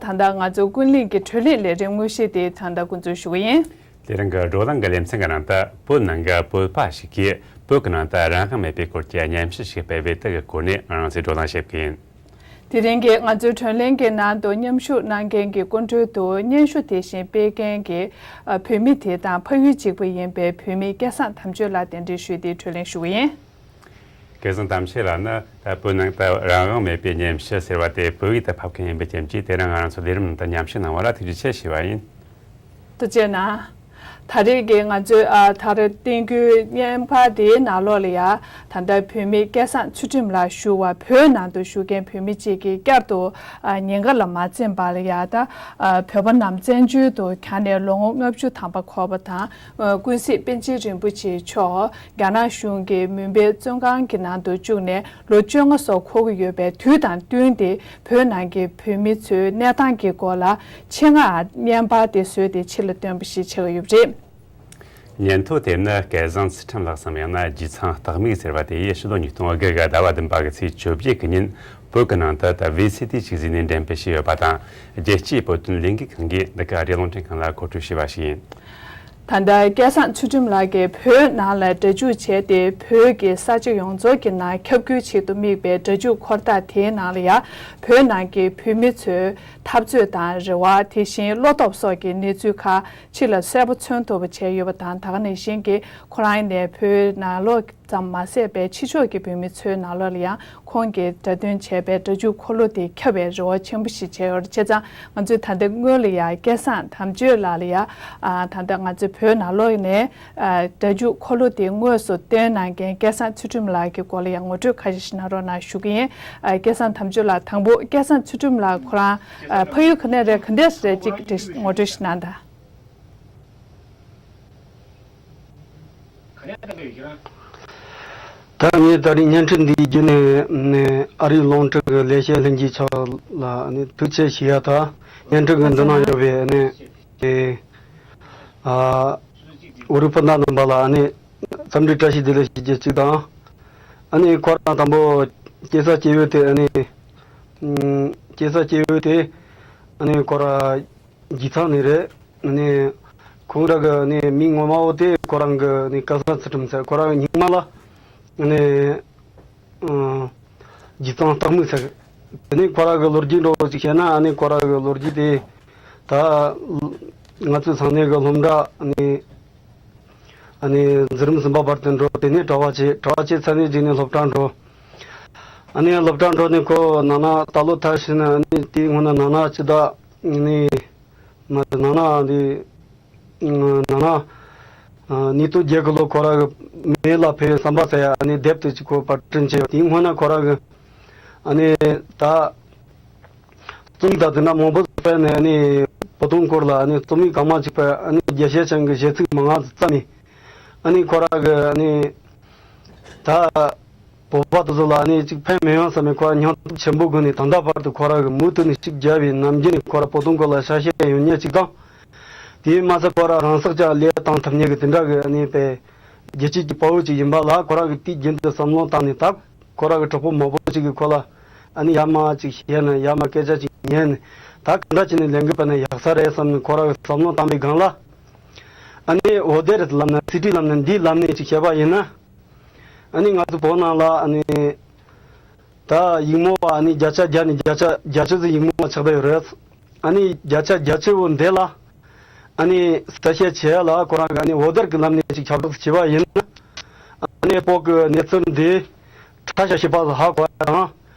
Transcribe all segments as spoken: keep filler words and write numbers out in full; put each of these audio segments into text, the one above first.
ད་ལྟ་ང་ཚོ་ཀུན་གླེང་གི་འཕྲོད་ལས་ལས་རིམ་དངོས་གཞི་དེ་ད་ལྟ་འགོ་འཛུགས་ཞུ་གི་ཡིན། དེ་རིང་གི་བགྲོ་གླེང་གི་ལེ་ཚན་གྱི་ནང་དུ་བོད་ནང་གི་བོད་པ་ཞིག་གིས་བོད་ཀྱི་ནང་དུ་རང་དབང་མེད་པའི་སྐོར་གྱི་སྙན་ཞུ་ཞིག་སྤེལ་བའི་དེ་གི་སྐོར་ནས་ང་རང་ཚོས་བགྲོ་གླེང་བྱེད་ཀྱི་ཡིན། དེ་རིང་གི་ང་ཚོའི་བགྲོ་གླེང་གི་ནང་དུ་མཉམ་ཞུགས་གནང་མཁན་གྱི་སྐུ་མགྲོན་དུ་སྙན་ཞུ་དེ་བཞིན་སྤེལ་མཁན་གྱི་ཨ་བོད་མི་དེ་དང་ཕ་ཡུལ་གཅིག་པ་ཡིན་པའི་བོད་མི་སྐལ་བཟང་དམ་ཆོས་ལགས་གདན་འདྲེན་ཞུས་ཏེ་བགྲོ་གླེང་ཞུ་གི་ཡིན། སྐལ་བཟང་དམ་ཆོས་ལགས་ནི་ད་བོད་ནང་དུ་རང་དབང་མེད་པའི་སྙན་ཞུ་ཟེར་བ་དེ་བོད་ཡིག་ཏུ་ཕབ་མཁན་ཡིན་པའི་རྐྱེན་གྱིས། དེ་རིང་ང་རང་ཚོ་ལས་རིམ་ནང་དུ་མཉམ་ཞུགས་གནང་བ་ལ་ཐུགས་རྗེ་ཆེ་ཞུ་བ་ཡིན། ཐུགས་རྗེ་གནང་། ད་རེས་ཀྱི་ང་ཚོས་ཨ་ད་རེས་བསྟན་རྒྱུའི་བརྙན་པར་དེའི་ནང་ལོགས་ལ་ཡ། ད་ལྟ་བོད་མི་སྐལ་བཟང་ཚུལ་ཁྲིམས་ལགས་ཞུ་བ། བོད་ནང་དུ་བཞུགས་མཁན་བོད་མི་གཅིག་གིས་བསྐྱར་དུ་ཨ་ཉེན་ཁ་ལ་མ་འཛེམས་པར་ལ་ཡ། ད་ཨ་བོད་པ་ནང་བཙན་བྱོལ་དུ་གྱར་ནས་ལོ་ངོ་ལྔ་བཅུ་ཐམ་པ་འཁོར་བ་དང་། ཨ་ཀུན་གཟིགས་པཎ་ཆེན་རིན་པོ་ཆེ་མཆོག་རྒྱ་ནག་གཞུང་གིས་མུན་པའི་བཙོན་ཁང་གི་ནང་དུ་བཅུག་ནས་ལོ་བཅོ་ལྔ་སོགས་འཁོར་གྱི་ཡོད་པའི་དུས་དང་བསྟུན་ཏེ། བོད་ནང་གི་བོད་མི་ཚོའི་གནས་སྟངས་ཀྱི་སྐོར་ལ་ཆེད་མངགས་བརྙན་པར་དེ་བཟོས་ཏེ་ཕྱི་ལ་བཏོན་པ་ཞིག་ཆགས་ཀྱི་ཡོད་པ་རེད། སྙན་ཐོ་དེ་ནི་སྐལ་བཟང་ཚུལ་ཁྲིམས་ལགས་སམ་ཡང་ན་རྗེ་ཚང་སྟག་མིག་ཟེར་བ་དེ་ཡིས་ཕྱི་ལོ་ཉིས་སྟོང་དགུ་གི་ཟླ་བ་བདུན་པ་གི་ཚེས་བཅོ་བརྒྱད་ཀྱི་ཉིན་བོད་ཀྱི་ནང་དུ་ད་བི་སི་ཌི་ཅིག་བཟོས་ནས་འགྲེམས་སྤེལ་བྱས་ཡོད་པ་དང་། རྒྱལ་སྤྱིའི་བོད་དོན་ལས་འགུལ་ཁང་གིས་འདི་ག་རེ་རླུང་འཕྲིན་ཁང་ལ་མཁོ་སྤྲོད་བྱས་པ་ཞིག་ཡིན། ད་ལྟ་སྐལ་བཟང་ཚུལ་ཁྲིམས་ལགས་ཀྱིས་བོད་ནང་ལ་སྒྲ་འཇུག་བྱས་ཏེ། བོད་ཀྱི་ས་ཆ་ཡོངས་རྫོགས་ཀྱི་ནང་ཁྱབ་བསྒྱུར་ཆེད་དུ་དམིགས་པའི་སྒྲ་འཇུག་འཁོར་ཐག་དེའི་ནང་ལ་ཡང་བོད་ནང་གི་བོད་མི་ཚོའི་འཐབ་རྩོད་དང་རེ་བ། དེ་བཞིན་བློ་སྟོབས་སོགས་ཀྱི་གནས་ཚུལ་ཁག་ཕྱི་ལ་གསལ་པོ་མཚོན་ཐུབ་པ་བྱས་ཡོད་པ་དང་། ད་ག་ནང་བཞིན་གྱི་ཁོ་རང་ནས་བོད་ནང་ལོགས་ཙམ་མ་ཟད་པའི་ཕྱི་ཕྱོགས་ཀྱི་བོད་མི་ཚོའི་ནང་ལོགས་ལ་ཡང་ཁོང་གིས་སྒྲ་འདོན་བྱས་པའི་སྒྲ་འཇུག་འཁོར་ལོ་དེ་ཁྱབ་པའི་རེ་བ་ཆེན་པོ་ཞིག་བྱས་ཡོད་རེད། བྱས་ཙང་ང་ཚོས་ད་ལྟ་སྔོན་ལ་ཡང་སྐལ་བཟང་དམ་ཆོས་ལགས་ལ་ཡང་ཨ་ད་ལྟ་ང་ཚོའི་བོད་ནང་ལོགས་ནས་ཨ་སྒྲ་འཇུག་འཁོར་ལོ་དེ་དངོས་སུ་བཏོན་གནང་མཁན་སྐལ་བཟང་ཚུལ་ཁྲིམས་ལགས་ཀྱི་སྐོར་ལ་ཡང་ངོ་སྤྲོད་ཁ་ཤས་ཤིག་གནང་རོགས་གནང་ཞུ་གི་ཡིན། ཨ་སྐལ་བཟང་དམ་ཆོས་ལགས། དང་པོ་སྐལ་བཟང་ཚུལ་ཁྲིམས་ལགས་ཁོ་རང་ཨ་ཕ་ཡུལ་ག་ནས་རེད། ག་འདྲས་རེད། ཅིག་ངོ་སྤྲོད་ཞིག་གནང་དང་། ད་ངས་ད་རིང་བརྙན་འཕྲིན་འདིའི་བརྒྱུད་ནས་ཨ་རིའི་རླུང་འཕྲིན་གྱི་ལས་བྱེད་ལྷན་རྒྱས་ཚོ་ལ་ནི་ཐུགས་རྗེ་ཆེ་ཞུ་ཡ་དང་། བརྙན་འཕྲིན་གྱི་འདི་ནང་ཡོད་པའི་ནི་དེ་ཨ་ཨུ་རུ་སྤུན་ཟླ་རྣམ་པ་ལ་ནི་འཚམས་འདྲི་བཀྲ་ཤིས་བདེ་ལེགས་ཞུ་རྒྱུ་གཅིག་དང་། ཨ་ནི་ཁོ་རང་དང་པོ་སྐྱེས་ས་སྐྱེས་ཡུལ་དེ་ཨ་ནི་སྐྱེས་ས་སྐྱེས་ཡུལ་དེ་ཨ་ནི་ཁོ་རང་རྗེ་ཚང་ནས་རེད། ནས་ཁོང་རང་གི་ནས་མིང་ངོ་མ་བོ་དེ་ཁོ་རང་གི་ནས་སྐལ་བཟང་ཚུལ་ཁྲིམས་ཟེར། ཁོ་རང་གི་སྙིང་མ་ལ་ནས་ཨ་རྗེ་ཚང་སྟག་མིག་ཟེར། དེ་ནས་ཁོ་རང་གི་ལོ་རྒྱུས་འདྲ་བོ་ཅིག་བཤད་ན། ཨ་ནི་ཁོ་རང་གི་ལོ་རྒྱུས་དེ་ད་ང་ཚོའི་ཚང་ནས་གི་སློབ་གྲྭ་ནས་ཨ་ནི་འཛིན་རིམ་གསུམ་པ་བར་དུ་འགྲོ། དེ་ནས་གྲྭ་པ་བྱས། གྲྭ་པ་བྱས་ཚར་ནས་རྗེས་ནས་སློབ་གྲྭ་འགྲོ། ཨ་ནི་སློབ་གྲྭ་འགྲོ་ནས་ཁོ་ནང་ན་ད་ལོ་མཐར་ཕྱིན་ནས། ཨ་ནི་དེའི་སྔོན་ན་ནང་ན་སྤྱི་ཟླ་ནི་མ་ནང་ན་འདི་ནང་ན་ཉིས་སྟོང་བརྒྱད་གི་ལོ་ཁོ་རང་གི་མེ་ལ་ཕེབས་བསམ་པ་ཟེར་ཡ། ཨ་ནི་དེབ་དེ་ཅིག་ཁོ་པར་སྐྲུན་བྱས། དེའི་སྔོན་ན་ཁོ་རང་གི་ཨ་ནི་ད་རྩོམ་དང་དེ་འདྲ་མང་པོ་སྤེལ་ནས། ཨ་ནི་བོད་དོན་སྐོར་ལ་ཨ་ནི་རྩོམ་ཡིག་གང་མང་ཅིག་སྤེལ། ཨ་ནི་རྒྱལ་སྤྱི་ཅན་གྱི་གཞས་ཚིག་མང་ང་ཙམ་བརྩམས་ནས། ཨ་ནི་ཁོ་རང་གི་ཨ་ནི་ད་བོད་པ་དེ་ཚོ་ལ་ཨ་ནི་ཅིག་ཕན་མི་ཡོང་བསམ་ནས། ཁོ་རང་སྙིང་སྟོབས་ཆེན་པོ་སྒོ་ནས་ད་ལྟ་བར་དུ་ཁོ་རང་གི་མུ་མཐུད་ནས་ཤུགས་རྒྱབ་པའི་ནམ་རྒྱུན་ནས་ཁོ་རང་བོད་དོན་སྐོར་ལ་ཤ་ཤེད་ཡོད་མཁན་ཅིག་དང་། དེས་མ་ཟད་ཁོ་རང་རང་སྲོག་ཀྱང་བློས་བཏང་ཐུབ་མཁན་གྱི་དེ་འདྲ་གི་ཨ་ནི་པའི་རྒྱལ་སྤྱི་གི་དཔའ་བོ་ཅིག་ཡིན་པ་ལ། ཁོ་རང་གིས་དུས་རྒྱུན་དུ་བསམ་བློ་བཏང་ནས། ད་ཁོ་རང་གི་གྲོགས་པོ་མང་པོ་ཅིག་གིས་ཁོ་ལ་ཨ་ནི་ཡར་མར་ཅིག་བཤད་ནས། ཡར་མར་སྐད་ཆ་ཅིག་ཉན་ནས། ད་ག་འདྲ་བྱས་ནས་ལས་འགུལ་སྤེལ་ན་ཡག་ས་རེད་བསམ་ནས་ཁོ་རང་གིས་བསམ་བློ་བཏང་པའི་སྒང་ལ། ཨ་ནི་འོད་སྡེར་ལམ་ནས། སི་ཌི་ལམ་ནས། འདིའི་ལམ་ནས་ཅིག་བཤད་པ་ཡིན་ན། ཨ་ནི་ང་ཚོ་བོད་ནང་ལ་ཨ་ནི་ད་ཡིག་རྨོངས་པ་ཨ་ནི་བརྒྱ་ཆ་བརྒྱ་ནས་བརྒྱ་ཆ་བརྒྱད་ཅུ་ཙམ་ཡིག་རྨོངས་པ་ཆགས་བསྡད་ཡོད་རེད། ཨ་ནི་བརྒྱ་ཆ་བརྒྱད་ཅུ་བོ་འདི་ལ་ཨ་ནི་གསལ་བཤད་བྱེད་ཡ་ལ་ཁོ་རང་གིས་ཨ་ནི་འོད་སྡེར་གྱི་ལམ་ནས་ཅིག་ཁྱབ་བསྒྲགས་བྱས་པ་ཡིན་ན། ཨ་ནི་བོད་ཀྱི་གནས་ཚུལ་འདི་ཁྲ་ཤ་ཤི་པ་ལ་ཧ་གོ་ཡ་དང་།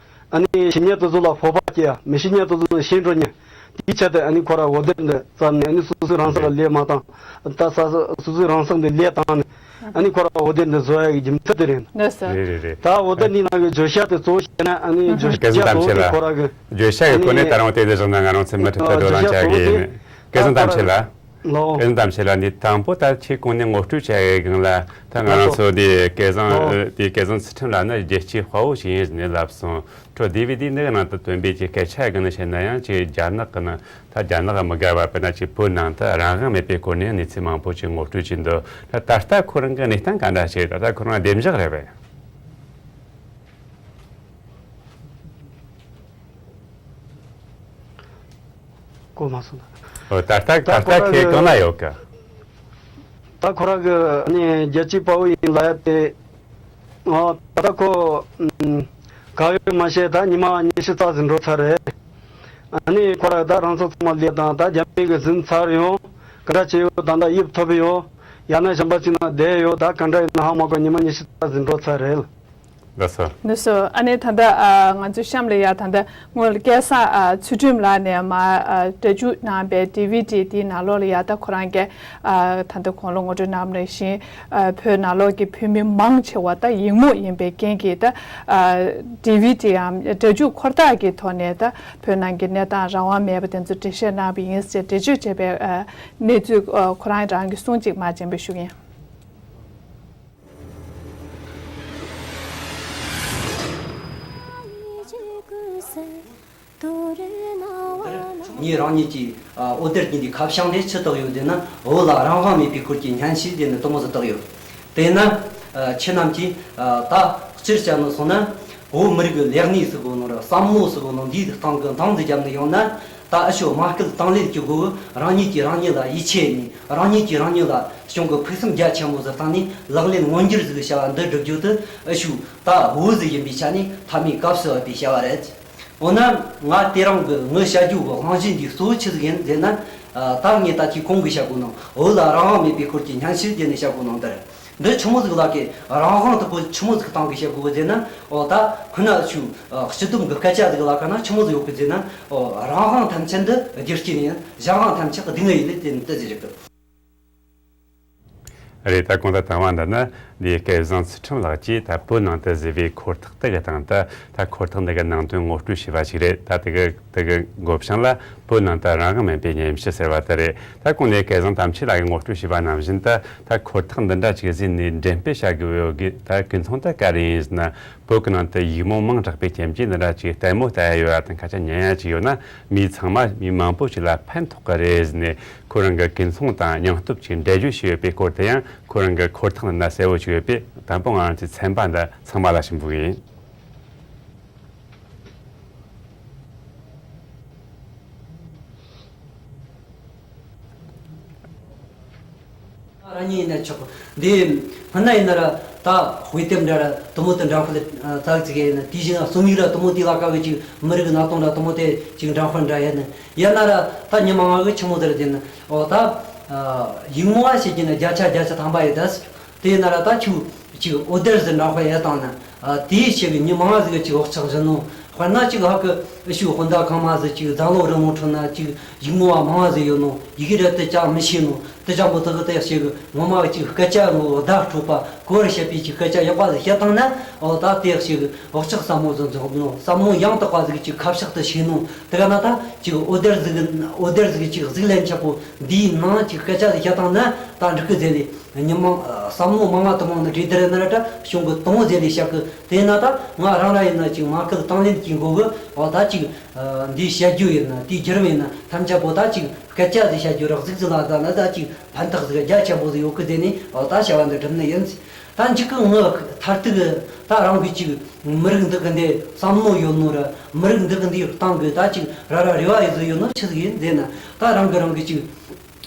ཨ་ནི་ཤེས་མཁན་དེ་ཚོ་ལ་སྤོབས་པ་སྐྱེ་ཡ། མི་ཤེས་མཁན་དེ་ཚོ་ལ་ཤེས་འགྲོ་ཉེན། དེའི་ཆེད་དུ་ཨ་ནི་ཁོ་ར་འོད་སྡེར་འདི་བརྩམས་ནས། ཨ་ནི་སོ་སོའི་རང་སྲོག་ལ་བློས་མ་བཏང་། ད་ས་སོ་སོའི་རང་སྲོག་འདི་བློས་བཏང་ནས། ཨ་ནི་ཁོ་ར་འོད་སྡེར་འདི་བཟོ་ཡ་གི་རྒྱུ་མཚན་དེ་རེད། ལགས་སོ། རེད་རེད་རེད། ད་འོད་སྡེར་འདི་ནང་གི་བརྗོད་བྱ་དེ་གཙོ་བོ་བཤད་ན། ཨ་ནི་བརྗོད་སྐལ་བཟང་བྱ་དམ་གཙོ་བོ་ཆེ་དེ་ལགས། ཁོ་ར་གི་བརྗོད་བྱ་ཨ་གི་ནི་གོ་གནས་ད་རུང་དེ་འདྲ་བཞག་ན་ང་རང་ཚོའི་མུ་མཐུད་དུ་བགྲོ་གླེང་བྱ་གི་ཡིན། སྐལ་བཟང་དམ་ཆོས་ལགས། ལོ། སྐལ་བཟང་དམ་ཆོས་ལགས། འདི་དང་པོ་ད་ཁྱེད་གོང་ནས་ངོ་སྤྲོད་བྱ་ཡའི་སྒང་ལ། ད་ང་རང་ཚོ་འདི་སྐལ་བཟང་ལོ། འདི་སྐལ་བཟང་ཚུལ་ཁྲིམས་ལགས་ནི་རྒྱལ་སྤྱིའི་དཔའ་བོ་ཞིག་ཡིན་ཟེར་ནས་ལབ་སོང་། འཕྲོ་ཌི་ཝི་ཌི་འདི་གི་ནང་དུ་བཏོན་པའི་ཅིག་སྐད་ཆ་སྒང་ནས་བཤད་ན་ཡང་། ཅིག་རྒྱ་ནག་གི་ནང་ད་རྒྱ་ནག་མི་དགའ་བ། དཔེར་ན་ཅིག་བོད་ནང་དུ་རང་དབང་མེད་པའི་སྐོར་ནས་གནས་ཚུལ་མང་པོ་ཅིག་ངོ་སྤྲོད་བྱས་འདུག། ད་ད་ལྟ་ཁོ་རང་གི་གནས་སྟངས་ག་འདྲ་ཞིག་ད་ལྟ་ཁོ་རང་བདེ་འཇགས་རེད་པས། གོ་མ་སོང་། ཨོ། ད་ལྟ་ད་ད་ལྟ་ཁོ་རང་ཁྱེད་གང་ན་ཡོད་ག་ད་ཁོ་རང་གི་ཨ་ནི་རྒྱལ་གཅེས་དཔའ་བོ་ཡིན་ལབ་ཡ་དེ། ཨོ། ད་ལྟ་ཁོ་ཨམ། ག་ཡོད་མ་ཤེས། ད་ཉི་མ་ཉི་ཤུ་རྩ་ཟིན་འགྲོ་ཚར་རེད། ཨ་ནི་ཁོ་རང་ད་རང་ཚོ་ཚང་མ་ལས་དང་ད་རྒྱ་མི་གི་ཟིན་ཚར་ཡོང་། ག་འདྲ་བྱས་ཡོད། ད་ད་དབྱིབས་ཐོབ་ཡོད། ཡང་ན་གཞན་པ་ཅིག་ན་བསྡད་ཡོད། ད་ག་འདྲ་ཡིན་ན་ཧ་མ་གོ། ཉི་མ་ཉི་ཤུ་རྩ་ཟིན་འགྲོ་ཚར་རེད། ལགས་སོ། ལགས་སོ། ཨ་ནི་ད་ལྟ་ཨ་ང་ཚོའི་གཤམ་ལ་ཡ་ད་ལྟ་སྔོན་ལ་སྐལ་བཟང་ཨ་ཚུལ་ཁྲིམས་ལགས་ནས་མ་ཨ་སྒྲ་འཇུག་གནང་པའི་ཌི་ཝི་ཌི་དེའི་ནང་ལོགས་ལ་ཡ་ད་ཁོ་རང་གིས་ཨ་ད་ལྟ་གོང་ལ་ངོ་སྤྲོད་གནང་བ་ནང་བཞིན་ཨ་བོད་ནང་ལོགས་ཀྱི་བོད་མི་མང་ཆེ་བ་ད་ཡིག་རྨོངས་ཡིན་པའི་རྐྱེན་གྱིས་ད་ཨ་ཌི་ཝི་ཌི་འམ་སྒྲ་འཇུག་འཁོར་ཐག་གི་ཐོག་ནས་ད་བོད་ནང་གི་གནས་སྟངས་རང་དབང་མེད་པ་དེ་ཚོ་འགྲེལ་བཤད་གནང་བ་ཡིན་ཞེས་འགྲེལ་བརྗོད་བྱས་པའི་ཨ་གནས་ཚུལ་ཨ་ཁོ་རང་རང་གིས་གསུངས་ཅིག་མ་སྤྱན་འབུལ་ཞུ་གི་ཡིན། ངས་རང་ཉིད་ཀྱི་ཨ་འོད་སྡེར་གྱི་འདི་ཁ་བྱང་ལས་ཅི་བཏགས་ཡོད་ཟེར་ན། བོད་ལ་རང་དབང་མེད་པའི་སྐོར་གྱི་སྙན་ཞུ་ཟེར་ནས་དེ་མོ་ཟིག་བཏགས་ཡོད། དེས་ན་ཨ་ཁྱེད་རྣམས་ཀྱིས་ཨ་ད་སྤྱིར་བྱས་ནས་སོང་ན། བོད་མི་རིགས་ཀྱི་ལས་གནས་ཟེར་གོ་ནོ་ར་བསམ་བློ་ཟེར་གོ་ནོ་འདིའི་སྟེང་གི་འདང་ཟིག་བརྒྱབ་ནས་ཡོང་ན། ད་ཨ་ཤོ་མ་སྐུལ་དང་ལེན་གྱི་སྒོ་རང་ཉིད་ཀྱིས་རང་ཉིད་ལ་ཡིད་ཆེས་ནས། རང་ཉིད་ཀྱིས་རང་ཉིད་ལ་གཞུང་གི་ཕུགས་བསམ་རྒྱ་ཆེན་པོ་ཟིག་བཏང་ནས་ལག་ལེན་མངོན་འགྱུར་ཟིག་བྱ་བ་འདི་སྒྲུབ་རྒྱུ་དེ་ཨ་ཤོ་ད་བོད་ཟིག་ཡིན་པའི་ཆ་ནས་མཐའ་མའི་སྐབས་སུ་བབས་པའི་བྱ་བ་རེད། འོ་ན་ང་དེ་རིང་གི་ངའི་བཤད་རྒྱུ་གི་གླེང་གཞི་འདི་གཙོ་བོ་ཆི་ཟིག་ཡིན་ཟེར་ན། ཨ་ད་ངས་ད་ཅིག་གོང་གི་བཤད་གོ་ནོ་བོད་ལ་རང་དབང་མེད་པའི་སྐོར་གྱི་སྙན་ཞུ་དེ་ནས་བཤད་གོ་ནོ་འདིར། འདི་ཆི་མོ་ཟིག་ལ་གི་རང་དབང་དེ་པོ་ཆི་མོ་ཟིག་བཏང་གི་བཤད་གོ་གི་ཟེར་ན། འོ་ད་ཁོ་ན་ཆུ་ཨ་སྤྱི་བསྡོམས་གི་སྐད་ཆ་ཟིག་ལ་ཁ་ན་ཆི་མོ་ཟིག་ཡོད་གི་ཟེར་ན། འོ་རང་དབང་ཐམས་ཅད་འདི་རྒྱུ་རྐྱེན་ཡིན། གཞན་དབང་ཐམས་ཅད་སྡུག་བསྔལ་ཡིན་ལེ་དེ་ནི་དེ་ཟིག་རེད་གི། རེད། ད་གོང་དུ་བཏང་བ་འདི་ནི་འདིའི་སྐལ་བཟང་ཚུལ་ཁྲིམས་ལགས་ཀྱིས་ད་བོད་ནང་དུ་བཟོས་པའི་འཁོར་ཐག་དེ་གི་སྟེང་དུ། ད་འཁོར་ཐག་འདི་གི་ནང་དོན་ངོ་སྤྲོད་བྱས་པ་ཞིག་རེད། ད་དེ་གི་དེ་གི་འགོ་བྱང་ལ་བོད་ནང་དུ་རང་དབང་མེད་པའི་ཉམས་ཞིབ་ཟེར་བ་དེ་རེད། ད་གོང་ནས་སྐལ་བཟང་དམ་ཆོས་ལགས་ཀྱིས་ངོ་སྤྲོད་བྱས་པ་ནང་བཞིན་དུ། ད་འཁོར་ཐག་འདི་འདྲ་ཅིག་བཟོས་ནས་འགྲེམས་སྤེལ་བྱ་དགོས་ཡོད་གི། ད་གི་མཚུངས་དུ་ག་རེ་ཡིན་ཟེར་ན། བོད་ཀྱི་ནང་དུ་ཡིག་རྨོངས་མང་དྲགས་པའི་རྐྱེན་གྱིས་འདི་འདྲ་ཅིག་ལྟད་མོ་ལྟ་ཡ་ཡོད་ཡ་དང་སྐད་ཆ་ཉན་ཡ་ཅིག་ཡོད་ན། མི་ཚང་མ་མི་མང་པོ་ཞིག་ལ་ཕན་ཐོགས་ཀྱི་རེད་ཟེར་ནས། ཁོ་རང་གི་གི་མཚུངས་དང་སྙིང་སྟོབས་ཀྱི་འགྲེལ་བརྗོད་བྱས་ཡོད་པའི་སྐོར་དུ་ཡང་། ཁོ་རང་གི་འཁོར་ཐག་འདི་ན་གསལ་བོ་ཞིག་ཡོད་པས། དང་པོ་ང་རང་ཚོའི་ཚན་པ་འདི་ཚང་མ་ལ་ཞུ་འབོད་ཡིན། རང་ཉིད་ཡིན་ན་ཆོག་འདི་སྔོན་ན་ཡིན་ན་ར་ད་དཔེ་དེབ་འདྲ་ར་དུ་མོ་དུ་འདྲ་ཁུལ་ཙག་ཙིག་ཡིན་ན། དེ་བཞིན་རྩོམ་ཡིག་ར་དུ་མོ་དེ་ལ་ཁ་གི་ཅིག་མི་རིགས་གནའ་དེང་ར་དུ་མོ་དེ་ཅིག་འདྲ་ཁུལ་འདྲ་ཡིན་ན། ཡིན་ན་ར་ད་ཉི་མ་ང་གི་ཆི་མོ་ཟེར་དེ་ན། འོ་ད་ཡིག་རྨོངས་བྱེད་ཀྱི་ན་བརྒྱ་ཆ་བརྒྱ་ཆ་ཐམ་པ་ཡི་ད་ཟེར། དེ་ན་ར་ད་ཁྱོད་ཅིག་འོད་སྡེར་ཟེར་འདྲ་ཁོ་ཡ་བཏང་ན། དེའི་ཕྱི་གི་ཉི་མ་ང་ཟིག་ཅིག་འོག་ཆགས་བཞིན་ནོ། དཔེར་ན་ཅིག་ཧ་གི་ཨ་ཤུ་དཔོན་ཟླ་གང་མ་ཟིག་ཅིག་རྫ་ལོ་རི་མོ་ཁྲོད་ན་ཅིག་ཡིག་རྨོངས་བ་མང་བ་ཟིག་ཡོད་ནོ། ཡི་གེ་ར་དེ་ཅང་མི་ཤེས་ནོ། དེ་ཅང་པོ་དག་དེ་ཕྱི་གི་ངོ་མ་ཅིག་སྐད་ཆ་ངོ་བརྡ་འཕྲོད་པ་གོ་བར་བྱེད་པའི་ཅིག་སྐད་ཆ་ཡག་པ་ཟིག་བཤད་བཏང་ན། འོ་ད་དེ་ཕྱི་གི་འོག་ཆགས་ཟབ་མོ་ཟིག་འཛོག་ནོ། བསམ་བློ་ཡང་དག་པ་ཟིག་ཅིག་ཁ་བཤད་དུ་བྱེད་ནོ། དེ་ག་ན་ད་ཅིག་འོད་སྡེར་ཟིག་འོད་སྡེར་ཟིག་ཅིག་གཟུགས་ལེན་ཆག་པོ་འདིའི་ནང་ཅིག་སྐད་ཆ་ཟིག་བཤད་བཏང་ན་ད་འགྲིག་གི་ཟེར་ལེ། ཉི་མ་བསམ་བློ་མང་བ་དུ་མང་ནི་གྲོས་བསྡུར་ན་ར་ད་གཞུང་གི་དང་ཟེར་ལེ་བཤད་གི། དེ་ན་ད་ང་རང་ར་ཡིན་ན་ཅིག་མ་སྐུལ་དང་ལེན་གྱི་མགོ་གི། འོ་ད་ཅིག་འདིའི་བཤད་རྒྱུ་ཡིན་ན། དེའི་བརྒྱུད་རིམ་ཡིན་ན། ཐམས་ཅད་པོ་ད་ཅིག་སྐད་ཆ་ཟིག་བཤད་རྒྱུ་རག་ཟིག་ཟིག་ལ་ད་ན་ད་ཅིག་ཕན་ཐོགས་ཟིག་རྒྱ་ཆེན་པོ་ཟིག་ཡོད་གི་ཟེར་ནས། འོ་ད་བྱ་བ་འདི་སྒྲུབ་ནི་ཡིན། ད་འཇིག་གི་ངི་མཐར་ཐུག་གི་ད་རང་གི་ཅིག་མི་རིགས་འདི་གི་འདི་བསམ་བློ་ཡོད་ནོ་ར། མི་རིགས་འདི་གི་འདིའི་སྟེང་གི་ད་ཅིག་ར་ར་རེ་བ་ཡི་ཟིག་ཡོད་ནོ་ཆི་ཟིག་ཡིན་ཟེར་ན། ད་རང་གི་རང་གི་ཅིག་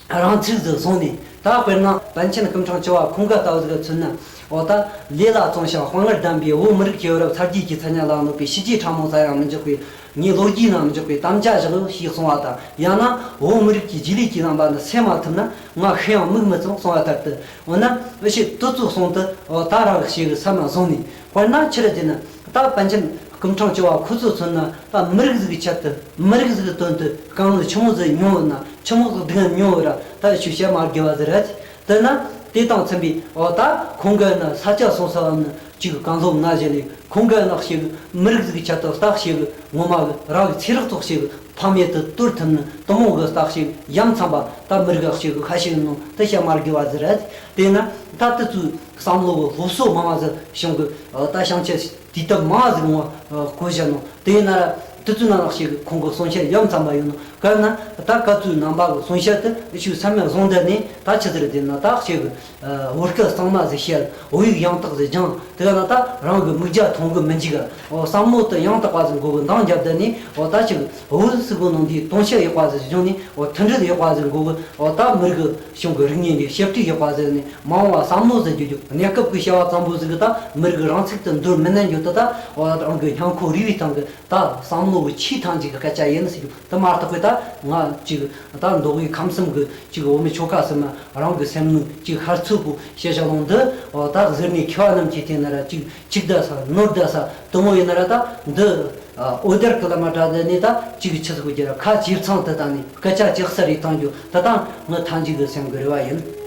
རང་ཚུགས་སུ་བཟུང་ནས། ད་དཔེར་ན་པཎ་ཆེན་སྐུ་ཕྲེང་བཅུ་བ་ཁོང་ག་ལྟ་བུ་ཟིག་མཚོན་ན། འོ་ད་ལས་ལ་བརྩོན་ཞིང་དཔའ་ངར་ལྡན་པའི་བོད་མི་རིགས་ཀྱི་རབ་ཚ་རྒྱུད་ཀྱི་མཚན་སྙན་ལ་གནོད་པའི་ཕྱི་རྒྱུད་ཕྲ་མོ་ཟ་ཡང་མི་འཇོག་པའི་ངའི་ལོ་རྒྱུས་ན་མི་འཇོག་པའི་དམ་བཅའ་བཞག་ཞེས་གསུང་བ་དང་། ཡང་ན་བོད་མི་རིགས་ཀྱི་རྗེས་ལུས་ཀྱི་རྣམ་པ་ནི་སེལ་མ་ཐུབ་ན་ང་ཤི་ཡང་མིག་མི་བཙུམ་གསུང་བ་ལྟར་དུ། འོ་ན་འུ་ཆོས་དུ་ཚོད་སོང་དུ་འོ་ད་རང་གི་ཞེ་གི་ས་མ་བཟུང་ནས། དཔེར་ན་ཆི་རེད་ཟེར་ན། ད་པཎ་ཆེན་སྐུ་ཕྲེང་བཅུ་བ་ཁོ་ཚོ་མཚོན་ན། ད་མི་རིགས་ཟིག་གི་ཆེད་དུ་མི་རིགས་ཟིག་གི་དོན་དུ་དཀའ་ངལ་ཆི་མོ་ཟིག་མྱོང་ཡོད་ན། ཆི་མོ་ཟིག་སྡུག་བསྔལ་མྱོང་ཡོད་ར་ད་ཆུ་བཤད་མ་དགོས་པ་ཟིག་རེད། དེ་ན་དེ་དང་མཚུངས་པའི་འོ་ད་ཁོང་གི་ན་ས་ཆ་སོང་ས་བ་ནི་ཅིག་གང་ཟོམ་ན་བཞིན་ལས། ཁོང་གི་ན་ཞེ་གི་མི་རིགས་ཟིག་གི་ཆེད་དུ་ལྟ་ཞེ་གི་ངོ་མ་གི་རང་གི་ཚེ་རག་ཐོག་ཞེ་གི་ཕ་མེད་དུ་གཏོར་ཐུབ་ནི་དུ་མོ་གི་ལྟ་ཞེ་གི་ཡ་མཚན་པ་ད་མི་རིགས་ཞེ་གི་ཁ་ཞེ་གི་ནོ་དུ་བཤད་མ་དགོས་པ་ཟིག་རེད། དེ་ན་ད་དེ་ཚོའི་བསམ་བློ་གི་སློབ་གསོ་མང་བ་ཟིག་བྱུང་གི། ད་བྱང་ཆེ་དུས་དེབ་མང་བ་ཟིག་ངོ་བཀོད་བཞག་ནོ། དེ་ཡིན་ན་ར་ དེ་ཚོའི་ནང་ལ་ཞིག་ཁོང་གི་གསུང་བཤད་ཡ་མཚན་པ་ཡོད་ནོ་ག་ན། ད་ག་ཚོད་རྣམ་པ་གི་གསུང་བཤད་དེ་ཞིག་སེམས་ལ་བཟུང་བསྡད་ནས། ད་ཆི་ཟེར་དེ་ན་ད་ཞིག་བོད་སྐད་གཙང་མ་ཟིག་བཤད། བོད་ཡིག་ཡང་དག་ཟིག་སྦྱངས། དེ་ག་ན་ད་རང་གི་མིག་རྒྱ་མཐོང་གི་མི་འཇིག་ག་འོ་བསམ་བློ་དེ་ཡང་དག་པ་ཟིག་འགོ་གི་འདང་བརྒྱབ་བསྡད་ནས། འོ་ད་ཞིག་བོད་ཟིག་གི་ནང་དེའི་དུང་ཕྱུར་ཡག་པ་ཟིག་བྱུང་ནས། འོ་མཐུན་སྒྲིལ་ཡག་པ་ཟིག་འགོ་གི་འོ་ད་མི་རིགས་གཞུང་གི་རིག་གནས་ལས་ཞིབ་ཕྲའི་ཡག་པ་ཟིག་ནས། མ་འོངས་པ་བསམ་བློ་ཟིག་རྒྱུ་རྒྱུ་གནས་སྐབས་ཀྱི་བྱ་བ་ཙམ་པོ་ཟིག་གི་ད་མི་རིགས་རང་ཚུགས་དེ་འདོར་མི་ནན་རྒྱུ་དེ། ད་འོ་རང་གི་སྙིང་ཁོང་རུས་པའི་ཐང་གི་ད་བསམ་བློ་གི་ཆེས་ཐང་ཅིག་གི་སྐད་ཆ་ཡིན་ཟེར་རྒྱུ་དེ་མ་གཏོགས་པའི། ད་ང་ཅིག་ད་མདོ་དབུས་ཁམས་གསུམ་གི་ཅིག་འོ་མའི་ཆོལ་ཁ་གསུམ་མ་རང་གི་སེམས་ནང་ཅིག་ཧར་ཚུགས་པོ་བཤད་བཞག་ལོང་འདི། འོ་ད་ཟུར་ནས་མཁས་པ་རྣམས་ཀྱིས་བལྟས་ན་ར་ཅིག་ཅིག་བསྡད་ས་ནོར་བསྡད་ས་དེ་མོ་ཡིན་ན་ར། ད་འདི་འོད་སྡེར་གི་ལ་མ་གྲགས་ནས་ད་ཅིག་ཆི་ཟིག་གོ་རྒྱུ་ར། ཁ་ཇེ་ཚང་དུ་བཏང་ནས་སྐད་ཆ་ཇེ་གསལ་རེ་གཏོང་རྒྱུ་དེ་ད་ངི་ཐང་ཅིག་གི་སེམས་གི་རེ་བ་ཡིན།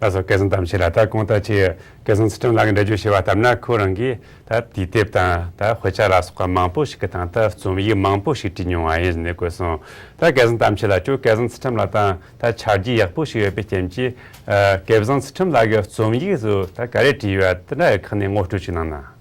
ལགས་སོ། སྐལ་བཟང་དམ་ཆོས་ལགས། ད་གོང་ད་ཅི་སྐལ་བཟང་ཚུལ་ཁྲིམས་ལགས་ཀྱིས་འགྲེལ་བརྗོད་བྱས་པ་ལྟར་ན། ཁོ་རང་གིས་ད་དུས་དེབ་དང་ད་དཔེ་ཆ་ལ་སོགས་པ་མང་པོ་ཞིག་གི་སྟེང་དུ་རྩོམ་ཡིག་མང་པོ་ཞིག་བྲིས་མྱོང་བ་ཡིན་ཟེར་ནས་བཀོད་སོང་། ད་སྐལ་བཟང་དམ་ཆོས་ལགས་ཀྱིས་སྐལ་བཟང་ཚུལ་ཁྲིམས་ལགས་དང་ད་ཆ་རྒྱུས་ཡག་པོ་ཞིག་ཡོད་པའི་རྐྱེན་གྱིས། ཨ། སྐལ་བཟང་ཚུལ་ཁྲིམས་ལགས་ཀྱི་རྩོམ་ཡིག་ཚོ་ད་ག་རེ་བྲིས་ཡོད་དེ་འདྲ་ཡི་ཁག་ནས་ངོ་སྤྲོད་ཅིག་གནང་ན།